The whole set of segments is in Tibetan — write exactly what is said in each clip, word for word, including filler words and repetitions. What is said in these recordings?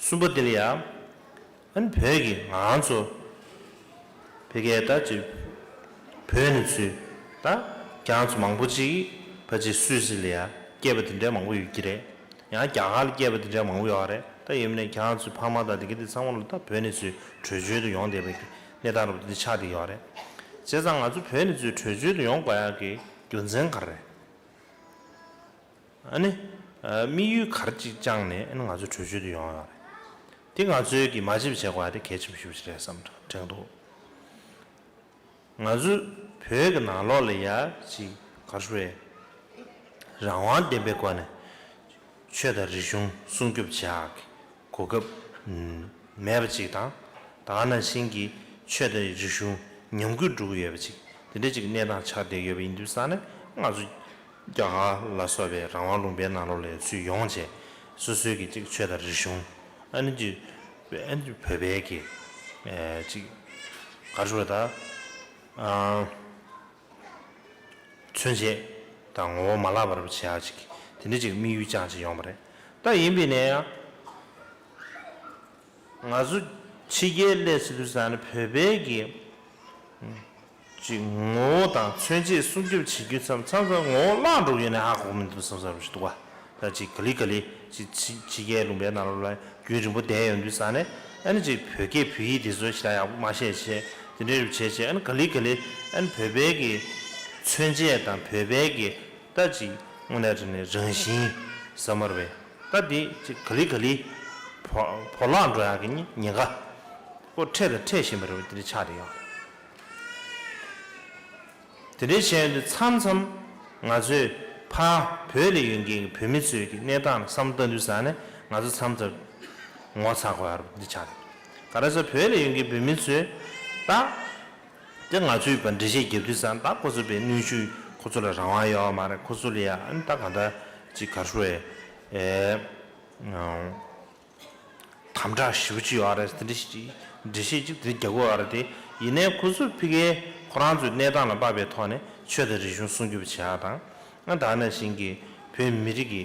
གསུམ་པ་འདི་ལ་ཡ། ཨ་ནི་བོད་ཀྱི་ང་ཚོ་ཕ་གིའི་ད་ཅིག་བོད་ནས་ཚུར་ད་ཁྱེད་རང་ཚོ་མང་པོ་ཅིག་ཕལ་ཆེར་སུད་སི་ལ་ཡ་སྐྱེས་པ་དེ་འདྲ་མང་པོ་ཡོད་ཀྱི་རེད། ཡང་རྒྱ་གར་ལ་སྐྱེས་པ་དེ་འདྲ་མང་པོ་ཡོད་རེད། ད་ཡིན་ནའི་ཁྱེད་རང་ཚོའི་ཕ་མ་དང་དེ་ག་དེ་ཚང་མ་ལ་ད་བོད་ནས་ཚུར་བྲོས་བྱོལ་དུ་ཡོང་བསྡད་པའི་གི་གནས་སྟངས་རབ་དེ་འདྲ་ཆགས་བསྡད་ཡོད་རེད། བྱས་ཙང་ང་ཚོ་བོད་ནས་ཚུར་བྲོས་བྱོལ་དུ་ཡོང་དགོས་ཡག་གི་རྒྱུ་མཚན་ག་རེ་རེད། ཨ་ནི། ཨ། དམིགས་ཡུལ་ག་རེ་ཅིག་བཅངས་ནས་ཨ་ནི་ང་ཚོ་བྲོས་བྱོལ་དུ་ཡོང་ཡོད་རེད། དེ་ང་ཚོའི་གི་མ་བརྗེད་པ་བྱེད་དགོས་ཡ་དེ་གལ་ཆེན་པོ་ཞེ་པོ་ཅིག་རེད་བསམ་དྲན་འདུག་ང་ཚོ་བོད་ཀྱི་ནང་ལོགས་ལ་ཡ་ཅིག་ག་རེ་ཞུ་དགོས། རང་དབང་ལྡན་པའི་སྒོ་ནས་ཆོས་དང་རིག་གཞུང་སྲུང་སྐྱོབ་བྱེད་ཡག་གི་གོ་སྐབས་མེད་པ་ཅིག་དང་། ད་ག་ནང་བཞིན་གྱི་ཆོས་དང་རིག་གཞུང་ཉམས་རྒུད་འགྲོ་གི་ཡོད་པ་ཅིག་དེ་འདྲ་ཅིག་གནས་སྟངས་ཆགས་བསྡད་ཡོད་པ་ཡིན་དུས་ཙང་ནས། ང་ཚོ་རྒྱ་གར་ལ་སོགས་པའི་རང་དབང་ལུང་པའི་ནང་ལོགས་ལ་ཚུར་ཡོང་བྱས། སོ་སོའི་གི་ཅིག་ཆོས་དང་རིག་གཞུང་། ཨ་ནི་ཅིག་ཨ་ནི་ཅིག་བོད་པའི་གི་ཨེ་ཅིག་ག་རེ་ཞུ་དགོས་ད། ཨ། མཚོན་བྱེད་དང་ངོ་བོ་མ་བརླག་པར་བྱེད་ཡག་ཅིག་དེ་འདྲ་ཅིག་དམིགས་ཡུལ་བཅངས་བྱས་ཡོང་བ་རེད། ད་ཡིན་པས་ན་ཡང་། ང་ཚོ་ཕྱི་རྒྱལ་སླེབས་ཟེར་དུས་ཙང་ནས་བོད་པའི་གི་ཅིག་ངོ་བོ་དང་མཚོན་བྱེད་སྲུང་སྐྱོབ་བྱེད་རྒྱུ་མཚམས་མཚམས་མཚམས་ངོ་བོ་བརླག་འགྲོ་གི་ཡོད་ན་ཧ་གོ་གི་མི་འདུག་བསམ་བསམ་ཞིག་འདུག་བ། ད་ཅིག་ག་ལེ་ག་ལེ་ཅིག་ཕྱི་ཕྱི་རྒྱལ་ལུང་པའི་ནང་ལོགས་ལ་རྒྱུན་རིང་པོ་བསྡད་ཡོང་དུས་ཙང་ནས། ཨ་ནི་ཅིག་བོད་སྐད་བོད་ཡིག་དེ་ཚོ་ཞེ་དྲག་ཡག་པོ་མ་ཤེས་བྱས། དེ་འདྲ་རུ་བྱས་བྱས། ཨ་ནི་ག་ལེ་ག་ལེ་ཨ་ནི་བོད་པའི་གི་མཚོན་བྱེད་དང་བོད་པའི་གི་ད་ཅིག་དངོས་གནས་དྲང་གནས་རང་བཞིན་ཟེར་མ་རེད་པས། ད་དེ་ཅིག་ག་ལེ་ག་ལེ་བོ་བོར་བརླག་འགྲོ་ཡག་གི་ཉེན་ཉེན་ཁ་ཁོ་འཕྲད་དང་འཕྲད་བཞིན་པ་རེད་པ། དེ་འདྲ་ཆགས་བསྡད་ཡོད། དེ་འདྲའི་བྱས་ཡོང་དུས་མཚམས་མཚམས་ང་ཚོས་ཕར་བོད་ལ་ཡོད་མཁན་གྱི་བོད་མི་ཚོའི་གི་གནས་སྟངས་ལ་བསམ་བློ་བཏང་དུས་ཙང་ནས་ང་ཚོ་མཚམས་མཚམས་ངོ་ཚ་དགོས་ཡ་འདི་ཆགས་རེད། ག་རེ་ཟེར་བོད་ལ་ཡོད་མཁན་བོད་མི་ཚོས་ད་དེ་ང་ཚོའི་བར་འགྲེལ་བཤད་རྒྱབ་དུས་ཙང་ད་ཁོ་ཚོ་བའི་གནོན་ཤུགས། ཁོ་ཚོ་ལ་རང་དབང་ཡོད་མ་རེད། ཁོ་ཚོ་ལ་ཡ་ཨ་ནི་ད་གང་ལྟར་ཅིག་ག་རེ་ཞུ་དགོས། ཨེ། དམ་དྲག་ཞེ་པོ་ཅིག་ཡོད་རེད། དེ་འདྲ་ཞིག་འགྲེལ་བཤད་ཅིག་དེ་རྒྱག་དགོས་ཡོད་རེད་དེ། ཡིན་ནའི་ཁོ་ཚོ་ཕ་གིའི་ཁོ་རང་ཚོའི་གནས་སྟངས་ལ་དཔག་པའི་ཐོག་ནས་ཆོས་དང་རིག་གཞུང་སྲུང་སྐྱོབ་བྱེད་ཡག་དང་། ཨ། ད་ག་ནང་བཞིན་གྱི་བོད་མི་རིགས་ཀྱི་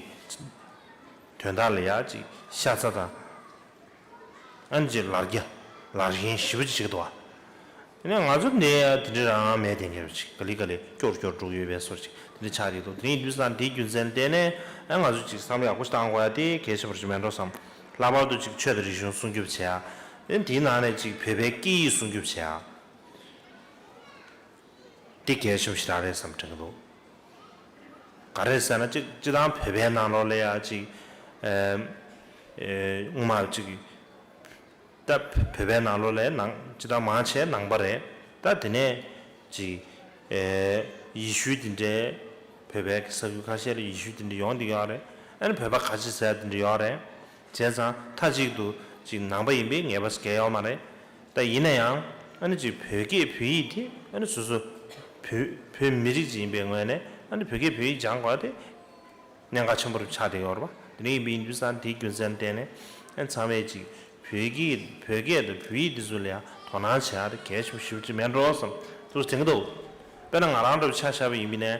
དོན་དག་ལ་ཡ་ཅིག་ཤ་ཚ་དང་། ཨ་ནི་ཅིག་ལར་རྒྱ་ལར་ཞེན་ཞེ་པོ་ཅིག་བྱེད་ཀྱི་འདུག་བ། དེ་ནས་ང་ཚོ་འདི་ཡ་དེ་འདྲ་རང་མེད་དེ་འགྱུར་ཅིག་ག་ལེ་ག་ལེ་སྐྱོར་སྐྱོར་འགྲོ་གི་ཡོད་པའི་བཟོ་ཅིག་དེ་འདྲ་ཆགས་ཀྱི་འདུག་དེ་ཡིན་དུས་ཙང་དེའི་རྒྱུ་མཚན་བརྟེན་ནས། ཨ། ང་ཚོ་ཅིག་བསམ་བློ་ཡག་པོ་ཞིག་བཏང་དགོས་ཡ་དེ་གལ་ཆེན་པོ་ཞིག་མེད་འགྲོ་བསམ། ལྷག་པར་དུ་ཅིག་ཆོས་དང་རིག་གཞུང་སྲུང་སྐྱོབ་བྱེད་ཡ། ཨ་ནི་དེའི་ནང་ནས་ཅིག་བོད་པའི་སྐད་ཡིག་སྲུང་སྐྱོབ་བྱེད་ཡ། དེ་གལ་ཆེན་པོ་ཞིག་རང་རེད་བསམ་དྲན་གྱི་འདུག་ག་རེ་ཟེར་ན་ཅིག་སྤྱིར་བཏང་བོད་པའི་ནང་ལོགས་ལ་ཡ་ཅིག་ཨ། ཨ། སྔོན་མ་ཅིག་ད་བོད་པའི་ནང་ལོགས་ལ་ནང་ཅི་ལྟར་མང་ཆེ་ནང་པ་རེད། ད་དེ་ནས་ཅིག་ཨེ། ཡེ་ཤུ་དེ་འདྲའི་བོད་པའི་ས་ཁུལ་ཁ་ཤས་ལ་ཡེ་ཤུ་དེ་འདྲ་ཡོང་བསྡད་ཡོད་རེད། ཨ་ནི་བོད་པ་ག་ཅིག་ཟེར་དེ་འདྲ་ཡོད་རེད། བྱས་ཙང་མཐའ་གཅིག་ཏུ་ཅིག་ནང་པ་ཡིན་པའི་ངེས་པ་གང་ཡང་ཡོད་མ་རེད། ད་ཡིན་ན་ཡང་ཨ་ནི་ཅིག་བོད་སྐད་བོད་ཡིག་དེ་ཨ་ནི་སོ་སོ་བོད་བོད་མི་རིགས་ཅིག་ཡིན་པའི་ངོས་ནས་ཨ་ནི་བོད་སྐད་བོད་ཡིག་སྦྱང་དགོས་དེ་གནད་འགག་ཆེན་པོ་རུ་ཆགས་བསྡད་ཡོད་རེད་པ། དེ་འདྲ་ཡིན་པ་ཡིན་དུས་ཙང་དེའི་རྒྱུ་མཚན་བརྟེན་ནས་ཨ་ནི་ཚང་མས་ཅིག་བོད་སྐད་བོད་སྐད་དང་བོད་ཡིག་འདི་ཚོ་ལ་ཡང་དོ་སྣང་བྱེད་ཡག་དེ་གལ་ཆེན་པོ་ཞེ་པོ་ཅིག་མེད་འགྲོ་བསམ་དུ་དྲན་གྱི་འདུག་དཔེར་ན་ང་རང་འདྲ་བོ་ཆ་བཞག་པ་ཡིན་པ་ཡིན་ནའི་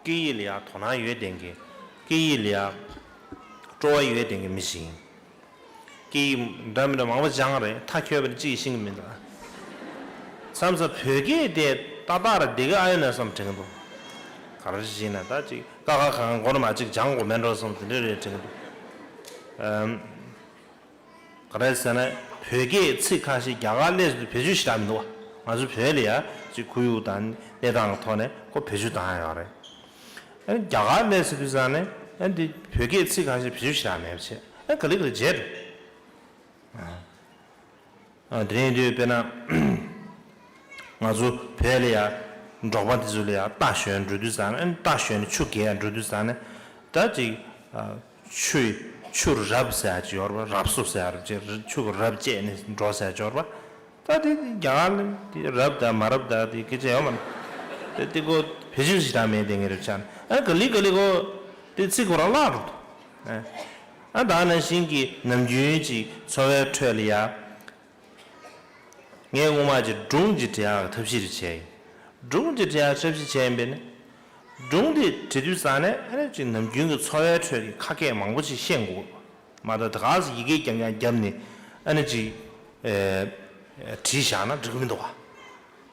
སྐད་ཡིག་ལ་ཡང་དོ་སྣང་ཡོད་བསྡད་མཁན། སྐད་ཡིག་ལ་ཡང་སྤྲོ་བ་ཡོད་བསྡད་མཁན་མི་ཞིག་ཡིན། སྐད་ཡིག་འདྲ་མི་འདྲ་མང་པོ་སྦྱངས་རེད། མཐའ་འཁྱོལ་བ་ནི་གཅིག་ཤེས་ཀྱི་མི་འདུག་མཚམས་མཚམས་བོད་སྐད་དེ་ཏག་ཏག་རེད་བསྡད་ཀྱི་ཨ་ཡོད་ན་བསམ་དྲན་གྱི་འདུག་ག་རེ་ཞིག་ན་ད་ཅིག་ཀ་ཁ་ག་ང་མགོ་ནས་མར་ཅིག་སྦྱང་དགོས་མེད་འགྲོ་བསམ་དེ་འདྲ་རེད་དྲན་གྱི་འདུག་ཨམ། ག་རེ་ཟེར་ན་བོད་སྐད་ཚིག་ཁ་ཤས་རྒྱ་གར་སླེབས་ཚུལ་བེད་སྤྱོད་ཞེ་དྲག་མི་འདུག་ང་ཚོ་བོད་ལ་ཡ་ཅིག་ཁོར་ཡུག་དང་གནས་སྟངས་ཀྱི་ཐོག་ནས་ཁོ་བེད་སྤྱོད་བཏང་ཡ་ཡོད་རེད། ཨ་ནི་རྒྱ་གར་སླེབས་ཟེར་དུས་ཙང་ནས་ཨ་ནི་འདི་བོད་སྐད་ཚིག་ཁ་ཤས་བེད་སྤྱོད་ཞེ་དྲག་མེད་པ་བྱས། ཨ་ག་ལེ་ག་ལེ་བརྗེད་འགྲོ། ཨ། ཨ། དེ་རིང་དུས་དཔེར་ན་ང་ཚོ་བོད་ལ་ཡ་འབྲོག་པ་འདི་ཚོ་ལ་ཡ་རྟ་ཞོན་འགྲོ་དུས་ཙང་ནས། ཨ་ནི་རྟ་ཞོན་ནས་ཆུ་བརྒལ་འགྲོ་དུས་ཙང་ནས་ད་ཅིག་ཨ། ཆུ་ཆུ་རབ་ཟེར་ཡ་ཅིག་ཡོད་རེད་པ། རབ་སོ་ཟེར་ཡ་རེད་པ། ཅིག་ཆུ་གི་རབ་བཅད་ནས་འགྲོ་ཟེར་ཡ་ཅིག་ཡོད་རེད་པ། ད་དེ་རྒྱ་གར་ལ་དེ་རབ་དང་མ་རབ་དང་དེ་སྐད་ཆ་ཡོད་མ་རེད། དེ་དེ་ཁོ་བེད་སྤྱོད་ཞེ་དྲག་མེད་དེ་ངེད་རེ་ཆགས་ནས། ཨ་ག་ལེ་ག་ལེ་ཁོ་དེ་ཚིག་ཁོ་རང་བརླག་འགྲོ་འདུག་ཨ་ད་ནང་བཞིན་གྱི་ནམ་རྒྱུན་གྱི་འཚོ་བའི་ཁྲོད་ལ་ཡ། ངས་སྔོན་མ་ཅིག་སྒྲུང་ཅིག་འབྲི་ཡག་ཐབས་ཤེས་ཅིག་བྱས་ཡིན། སྒྲུང་ཅིག་འབྲི་ཡག་ཐབས་ཤེས་བྱས་ཡིན་པས་ནི། སྒྲུང་དེ་འབྲི་དུས་ཙང་ནས་ཨ་ནི་ཅིག་ནམ་རྒྱུན་གྱི་འཚོ་བའི་ཁྲོད་ཀྱི་ཁ་སྐད་མང་པོ་ཅིག་ཤེས་དགོས། མ་གཏོགས་ད་ག་ཟེ་ཡི་གེ་རྐྱང་རྐྱང་བརྒྱབ་ནས་ཨ་ནི་ཅིག་ཨེ་བྲིས་བཞག་ན་འགྲིག་གི་མི་འདུག་ག་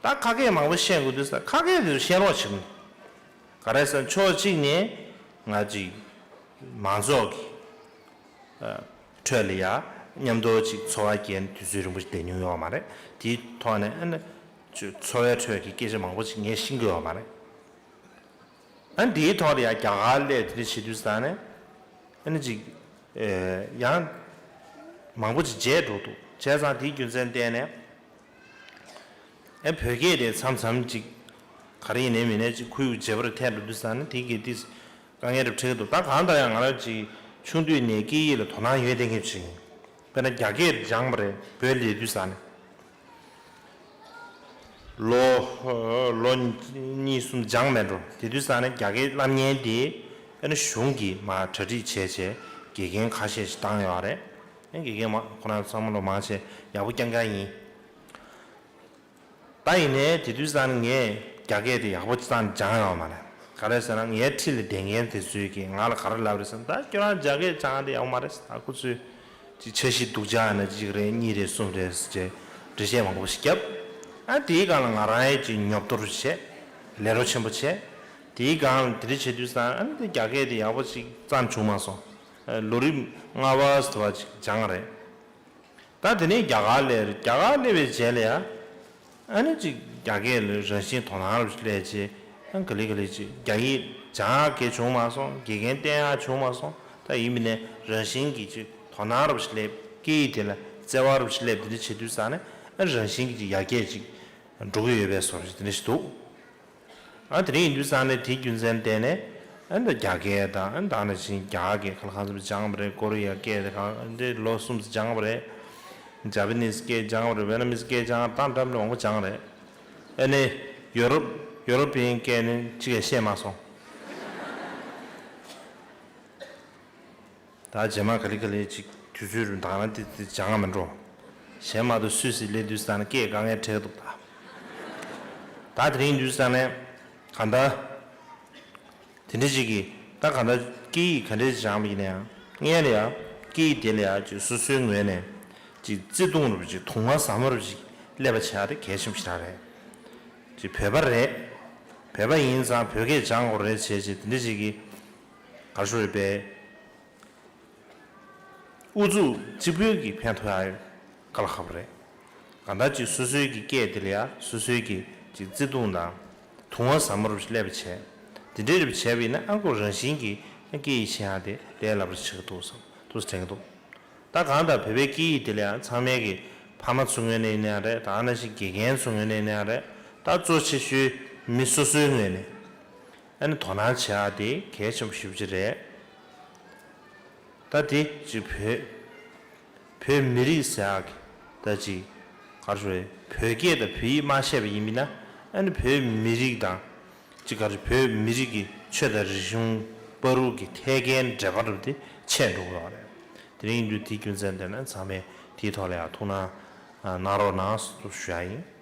ད་ཁ་སྐད་མང་པོ་བཤད་དགོས་དུས་ས་ཁ་སྐད་དེ་བཤད་རོགས་བྱེད་དགོས། ག་རེ་ཟེར་ན་ཕྱོགས་གཅིག་ནས་ང་ཅིག་མང་ཚོགས་ཀྱི་ཨ་ཁྲོད་ལ་ཡ་མཉམ་དུ་ཅིག་འཚོ་བ་སྐྱེལ་དུས་ཚོད་རིང་པོ་ཞིག་བསྡད་མྱོང་ཡོད་མ་རེད། དེའི་ཐོག་ནས་ཨ་ནི་ཅིག་འཚོ་བའི་ཁྲོད་ཀྱི་སྐད་ཆ་མང་པོ་ཅིག་ངས་ཤེས་ཀྱི་ཡོད་མ་རེད། ཨ་ནི་དེའི་ཐོག་ལ་ཡང་རྒྱ་གར་སླེབས་དེ་འདྲ་བྱེད་དུས་ཙང་ནས་ཨ་ནི་ཅིག་ཨེ་ཡང་མང་པོ་ཅིག་བརྗེད་འགྲོ་འདུག་བྱས་ཙང་དེའི་རྒྱུ་མཚན་བརྟེན་ནས་ཨེ་བོད་སྐད་དེ་མཚམས་མཚམས་ཅིག་ག་རེ་ཡིན་ནའི་མིན་ནའི་ཅིག་ཁུར་བརྗེད་པར་ཐལ་འགྲོ་དུས་ཙང་ནས་དེ་གི་ཏིས་དཀའ་ངལ་རེ་འཕྲད་ཀྱི་འདུག་ད་གང་ལྟར་ཡང་ང་རང་ཅིག་ཆུང་དུས་ནས་སྐད་ཡིག་ལ་དོ་སྣང་ཡོད་བསྡད་མཁན་ཅིག་ཡིན། དཔེར་ན་རྒྱ་སྐད་སྦྱངས་པ་རེད་བོད་སླེབས་དུས་ཙང་ནས། ལོ་ལོ་གཉིས་གསུམ་སྦྱངས་མེད་འགྲོ། དེ་དུས་ཙང་ནས་རྒྱ་སྐད་བསླབ་མཁན་དེ་ཨ་ནི་གཞུང་གིས་མར་གྲ་སྒྲིག་བྱས་བྱས་དགེ་རྒན་ཁ་ཤས་ཤིག་བཏང་ཡོད་རེད། ཨ་དགེ་རྒན་མ་ཁོ་རང་ཚང་མ་ལོ་མང་ཆེ་ཡག་པོ་རྐྱང་རྐྱང་ཡིན། ད་ཡིན་ནའི་དེ་དུས་ཙང་ནས་ངས་རྒྱ་སྐད་དེ་ཡག་པོ་ཙང་སྦྱངས་ཡོད་མ་རེད། ག་རེ་ཟེར་ན་ངའི་འཁྲིས་ལ་བསྡད་མཁན་དེ་ཚོས་ཀྱིས་ང་ལ་ག་རེ་ལབ་རེད་ཟེར་ན་ད་ཁྱོད་རང་རྒྱ་སྐད་སྦྱངས་དེ་ཡག་པོ་མ་རེད་ཟེར། ད་ཁོ་ཚོས། ཅིག་འཆར་གཞི་སྡུག་ཅག་ན་གཅིག་རེད་གཉིས་རེད་གསུམ་རེད་ཟེར་བྱས་འགྲེལ་བཤད་མང་པོ་ཞིག་བརྒྱབ། ཨ་དེའི་སྒང་ལ་ང་རང་ཡང་ཅིག་ཉོབ་ཏོ་རུ་བྱས་ལས་རོགས་ཆེན་པོ་བྱས། དེའི་སྒང་ལ་དེ་འདྲ་བྱེད་དུས་ཙང་ཨ་ནི་དེ་རྒྱ་སྐད་དེ་ཡག་པོ་ཅིག་བརྩམས་བྱུང་མ་སོང་། ལོ་རིམ་ལྔ་པ་ཟེར་བ་ཅིག་སྦྱངས་རེད། ད་དེ་ནས་རྒྱ་གར་སླེབས་རེད། རྒྱ་གར་སླེབས་པའི་རྗེས་ལ་ཡང་། ཨ་ནི་ཅིག་རྒྱ་སྐད་ལ་རང་བཞིན་དོ་སྣང་རུ་སླེབས་རྗེས་ཨ་ག་ལེ་ག་ལེ་ཅིག་རྒྱ་ཡིག་སྦྱང་ཡག་གི་བྱུང་མ་སོང་། དགེ་རྒན་བསྟེན་ཡག་བྱུང་མ་སོང་། ད་ཡིན་པ་ནས་རང་བཞིན་གྱིས་ཅིག་དོ་སྣང་རུ་སླེབས་སྐད་ཡིག་དེ་ལ་བརྩེ་བ་རུ་སླེབས་དེ་འདྲ་བྱེད་དུས་ཙང་ནས་ཨ་རང་བཞིན་གྱིས་ཅིག་ཡར་རྒྱས་ཅིག་འགྲོ་གི་ཡོད་པའི་བཟོ་འདྲ་ཞིག་དེ་འདྲ་ཞིག་འདུག་ཨ་དེ་རིང་ཡིན་དུས་ཙང་ནས་དེའི་རྒྱུ་མཚན་བརྟེན་ནས་ཨ་ད་རྒྱ་སྐད་དང་ཨ་ད་ནང་བཞིན་རྒྱ་གར་སྐད་ཁ་ལ་ཁ་ཚུམ་སྦྱངས་པ་རེད། ཀོ་རི་ཡ་སྐད་དེ་གང་འདི་ལོ་གསུམ་སྦྱངས་པ་རེད། ཇ་པ་ནིས་སྐད་སྦྱངས་པ་རེད། ཝེ་ནམ་མིས་སྐད་སྦྱངས་ཏང་འགྲམ་ལ་མང་པོ་སྦྱངས་རེད། ཨ་ནི་ཡོ་རོབ་ཡོ་རོབ་པའི་སྐད་ནི་གཅིག་ཡང་ཤེས་མ་སོང་། ད་རྗེས་མ་ག་ལེ་ག་ལེ་ཅིག་དུས་ཚོད་རུ་འདང་ན་དེ་དེ་སྦྱང་ང་མི་འགྲོ། གཞན་མ་གཏོགས་སུད་སི་སླེབས་དུས་ཙང་ན་སྐད་དཀའ་ངལ་འཕྲད་འདུག་ད་ད་དེ་རིང་དུས་ཙང་ནས་གང་ལྟར་དེ་འདྲ་ཅིག་གིས་ད་གང་ལྟར་སྐད་ཡིག་ག་འདྲ་སྦྱངས་པ་ཡིན་ན་ཡང་སྔོན་ལ་ཡང་སྐད་ཡིག་དེ་ལ་ཡང་ཅིག་སོ་སོའི་ངོས་ནས་ཅིག་བརྩེ་དུང་རུ་ཅིག་དུང་བ་ཟབ་མོ་རུ་ཅིག་སླེབས་པ་བྱ་དེ་གལ་ཆེན་པོ་ཞིག་རང་རེད། ཅིག་བོད་པ་རེད། བོད་པ་ཡིན་ཙང་བོད་སྐད་སྦྱང་དགོས་རེད་བྱས་ཅིག་དེ་འདྲ་ཅིག་གིས་ག་རེ་ཞུ་རེད་པས། ཨུ་ཚུགས་གཅིག་པུས་ཀྱིས་ཕན་ཐོགས་ཡག་དཀའ་ལས་ཁག་པོ་རེད། གང་ལྟར་ཅིག་སོ་སོའི་གི་སྐད་དེ་ལ་ཡ་སོ་སོའི་གི་ཅིག་བརྩེ་དུང་དང་དུང་བ་ཟབ་མོ་རུ་སླེབས་པ་བྱས། དེ་འདྲའི་རུ་བྱས་པ་ཡིན་ན་ཨ་ཁོ་རང་བཞིན་གྱིས་སྐད་ཡིག་ཤེས་ཡག་དེ་ལས་སླ་པོ་ཞིག་ཆགས་ཀྱི་འདུག་བསམ་འདུག་སེ་དྲན་གྱི་འདུག་ད་གང་ལྟར་བོད་པའི་སྐད་ཡིག་དེ་ལ་ཡང་ཚང་མས་ཀྱི་ཕ་མ་ཚོའི་ངོས་ནས་ཡིན་ན་རེད། ད་ནང་བཞིན་དགེ་རྒན་ཚོའི་ངོས་ནས་ཡིན་ན་རེད། ད་གཙོ་ཆེ་ཤོས་མི་སོ་སོའི་ངོས་ནས་ཨ་ནི་དོ་སྣང་བྱེད་ཡག་དེ་གལ་ཆེན་པོ་ཞེ་པོ་ཅིག་རེད། ད་དེ་ཅིག་བོད་བོད་མི་རིགས་ཟེར་ཡག་གི་ད་ཅིག་ག་རེ་ཞུ་རེད། བོད་སྐད་དང་བོད་ཡིག་མ་ཤེས་པ་ཡིན་པ་ཡིན་ན་ཨ་ནི་བོད་མི་རིགས་དང་ཅིག་ག་རེ་བོད་མི་རིགས་ཀྱི་ཆོས་དང་རིག་གཞུང་བར་དུ་གི་ཐད་ཀའི་འབྲེལ་བ་རུ་དེ་ཆད་འགྲོ་གི་ཡོད་རེད། དེ་རིང་ཡིན་དུས་དེའི་རྒྱུ་མཚན་དེ་ན་ཚང་མས་དེའི་ཐོག་ལ་ཡང་ཐུགས་སྣང་གནང་རོགས་གནང་ཞུ་ཡག་ཡིན།